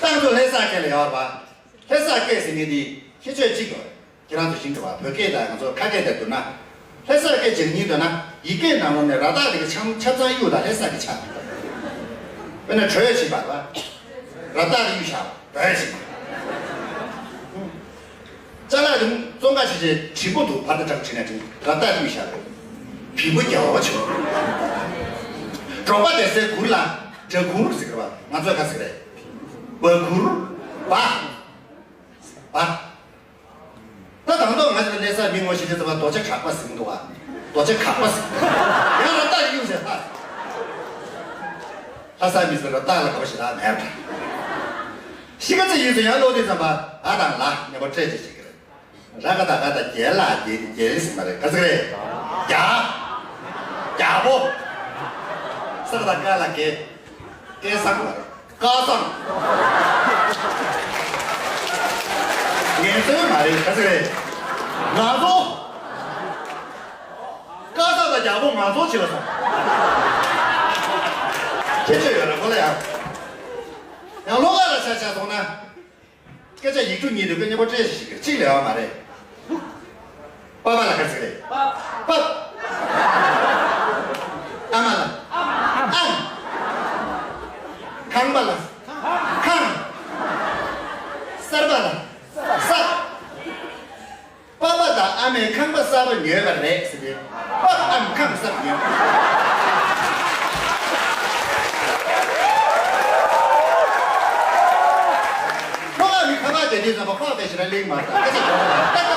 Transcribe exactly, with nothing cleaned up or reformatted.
ཏང་ཚོ་ལྷ་ས་སྐད་ལ་ཡོད་རེད་པ། ལྷ་ས་སྐད་ཟེར་མཁན་འདི་ཁྱད་ཆོས་གཅིག་ཡོད་རེད། ཁྱེད་རང་ཚོ་ཤེས་ཀྱི་རེད་པ། བོད་སྐད་དང་ང་ཚོ་ཁ་སྐད་དང་བསྡུར་ན། ལྷ་ས་སྐད་ཅིག་ཉན་འདོད་ན་ཡིག་སྐད་ནང་ལོགས་ནས་ར་བཏགས་དེ་གི་ཆ་ཆ་ཚང་གཡུག་དང་ལྷ་ས་གི་ཆ། དཔེར་ན་བྲོས་ཕྱིན་པ་རེད་པ། ར་བཏགས་གཡུག་བཞག་བྲོས་ཕྱིན་པ། ཅ་ལག་དེ་བཙོང་ག་བྱེད་བྱེད་བྲིས་པོ་འདུག་བར་དུ་དྲག་བྱེད་ན་དྲིན་ར་བཏགས་གཡུག་བཞག་རེད། བྲིས་པོ་རྒྱལ་བ་བྱུང་། འབྲོག་པ་སྡོད་སའི་གུར་ལ་སྦྲ་གུར་ཟེར་གི་རེད་པ། ང་ཚོས་ག་ཟེར་གི་རེད། སྦྲ་གུར། སྦྲ། སྦྲ། ད་དང་ཐོག་ང་ཚོ་ལྷ་སའི་མི་ངོ་ཤེས་ཀྱི་ཚོ་བ་རྡོ་ཆ་གྲགས་པ་ཟེར་གི་འདུག་བ། རྡོ་ཆ་གྲགས་པ་ཟེར། ཡང་ར་བཏགས་གཡུག་ཟེར་ཧ། ལྷ་སའི་མི་ཚོ་ར་བཏགས་ལ་དགའ་པོ་ཞེ་དྲག་མེད་པ། གཞིས་ཀ་རྩེ་ཡིན་ཚོ་ཡང་ལོ་དེ་ཙམ་པ་ཨ་དང་ལ་ཉེ་པོ་སྤྲད་ཅིག་བྱེད་ཀྱི་རེད། ར་ག་ད་ག་ད་རྒྱལ་ལ་རྒྱལ་རྒྱལ་ཟེར་མ་རེད། ག་ཟེར་གི་རེད། རྒྱ། རྒྱལ་པོ། ས་ག་ད་སྐ་ལ་སྐལ། སྐལ་བཟང་མ་རེད། སྐལ་བཟང་། ངལ་རྩོལ་མ་རེད། ག་ཟེར་གི་རེད། ང་ཚོ། སྐལ་བཟང་དང་རྒྱལ་པོ་ང་ཚོ་བྱེད་ལ་སོང་། ཁྱད་ཆོས་ཡོད་རེད་ཁོ་ལ་ཡང་། ཡང་ལྷོ་ཁ་ལ་ཆ་བཞག་སོང་ན། སྐད་ཆ་ཡིག་འབྲུ་གཉིས་དེ་དཔེ་མཉམ་པོ་སྤྲད་ཞིག་གཅིག་ལས་ཡོད་མ་རེད། པ་ཕ་ལ་ག་ཟེར་གི་རེད། པ། ཨ་མ་ལ། ཨམ། ཁང་པ་ལ། ཁང་། གསར་པ་ལ། གསར། པ་ཕ་དང་ཨ་མས་ཁང་པ་གསར་པ་ཉོས་པ་རེད་ཟེར་ཏེ། པ་ཨམ་ཁང་གསར་པ་ཉོས། ཁོ་ཨ་མའི་ཁ་པར་དེ་དུས་ཙམ་པ་ཁོག་དེ་ཞེ་དྲག་གླེང་མ་ཐག་སྐད་ཆ་ཡོང་བ་ལྟ་